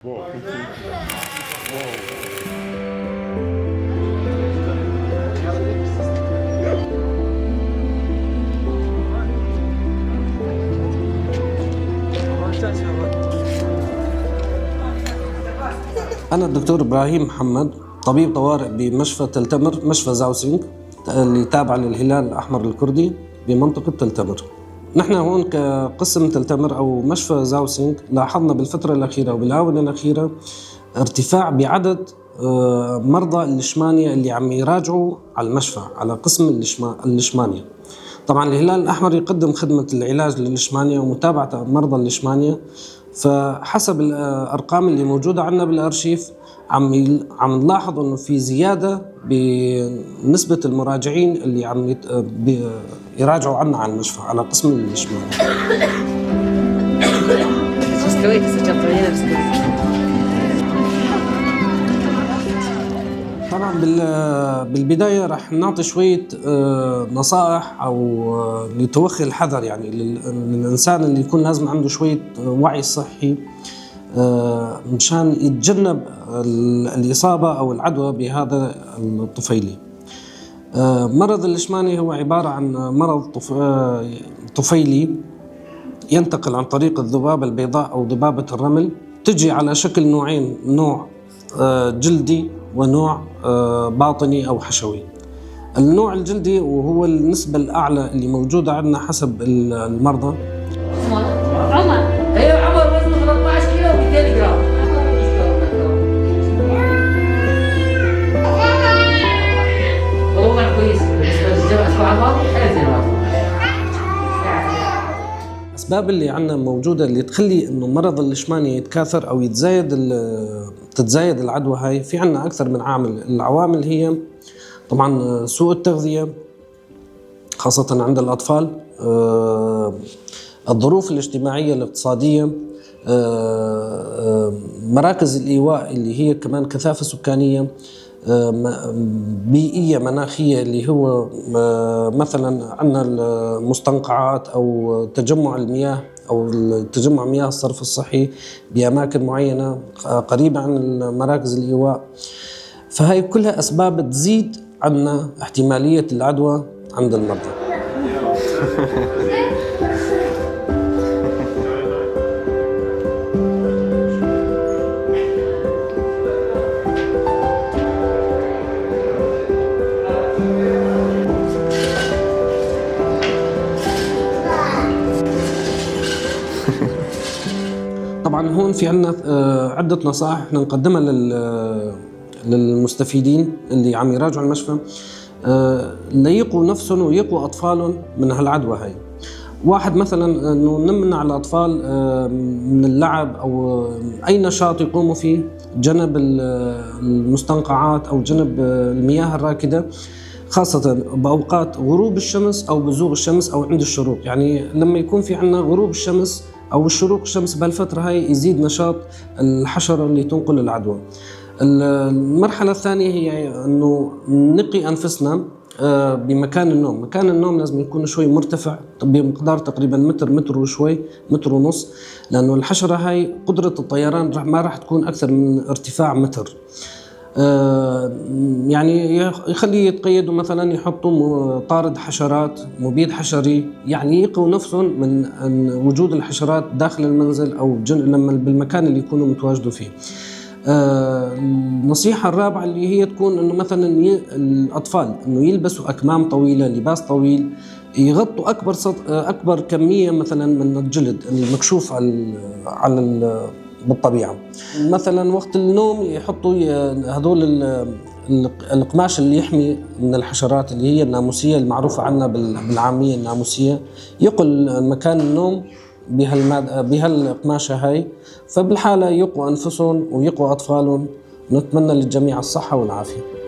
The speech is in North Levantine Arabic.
أنا الدكتور إبراهيم محمد، طبيب طوارئ بمشفى تلتمر، مشفى زاوسينغ اللي تابع للهلال الأحمر الكردي بمنطقة تلتمر. نحن هون كقسم تلتمر أو مشفى زاوسينغ لاحظنا بالفترة الأخيرة وبالآونة الأخيرة ارتفاع بعدد مرضى الليشمانيا اللي عم يراجعوا على المشفى على قسم الليشمانيا. طبعا الهلال الأحمر يقدم خدمة العلاج للليشمانيا ومتابعة مرضى الليشمانيا، فحسب الأرقام اللي موجودة عندنا بالأرشيف عم نلاحظ إنه في زيادة بنسبة المراجعين اللي عم يراجعوا عنا على المشفى على قسم الليشمانيا. طبعا بالبداية رح نعطي شوية نصائح أو لتوخي الحذر، يعني للإنسان اللي يكون لازم عنده شوية وعي صحي مشان يتجنب الإصابة أو العدوى بهذا الطفيلي. مرض الليشمانيا هو عبارة عن مرض طفيلي ينتقل عن طريق الذبابة البيضاء أو ذبابة الرمل، تجي على شكل نوعين، نوع جلدي ونوع باطني أو حشوي. النوع الجلدي وهو النسبة الأعلى اللي موجودة عندنا حسب المرضى. عمر، ايوه عمر وزنه 13 كيلو و200 جرام. والله كويس بالنسبة للأسبوع الماضي، حيل زين. الأسباب اللي عندنا موجودة اللي تخلي إنه مرض الليشمانيا يتكاثر أو تتزايد العدوى هاي، في عندنا أكثر من عامل. العوامل هي طبعا سوء التغذية خاصة عند الأطفال، الظروف الاجتماعية الاقتصادية، مراكز الإيواء اللي هي كمان كثافة سكانية، بيئية مناخية اللي هو مثلا عندنا المستنقعات أو تجمع المياه أو تجمع مياه الصرف الصحي بأماكن معينة قريبة عن مراكز الإيواء. فهي كلها أسباب تزيد عندنا احتمالية العدوى عند المرضى. طبعا هون في عندنا عدة نصائح احنا نقدمها للمستفيدين اللي عم يراجعوا المشفى، ليقوا نفسهم ويقوا أطفالهم من هالعدوى هاي. واحد مثلا انه نمنع الاطفال من اللعب او اي نشاط يقوموا فيه جنب المستنقعات او جنب المياه الراكده، خاصة بأوقات غروب الشمس أو بزوغ الشمس أو عند الشروق. يعني لما يكون في عندنا غروب الشمس أو الشروق الشمس بهالفترة هاي يزيد نشاط الحشرة اللي تنقل العدوى. المرحلة الثانية هي أنه نقي أنفسنا بمكان النوم. مكان النوم لازم يكون شوي مرتفع بمقدار تقريبا متر، متر وشوي، متر ونص، لأنه الحشرة هاي قدرة الطيران ما راح تكون أكثر من ارتفاع متر. يعني يخليه يتقيدوا، مثلا يحطوا طارد حشرات، مبيد حشري، يعني يقوا نفسهم من وجود الحشرات داخل المنزل أو لما بالمكان اللي يكونوا متواجدوا فيه. النصيحة الرابعة اللي هي تكون إنه مثلا الأطفال إنه يلبسوا أكمام طويلة، لباس طويل، يغطوا أكبر كمية مثلا من الجلد المكشوف على بالطبيعة. مثلا وقت النوم يحطوا هذول القماش اللي يحمي من الحشرات اللي هي الناموسية المعروفة عندنا بالعامية الناموسية، يقل مكان النوم بهالقماشة هاي، فبالحالة يقوا أنفسهم ويقوا أطفالهم. نتمنى للجميع الصحة والعافية.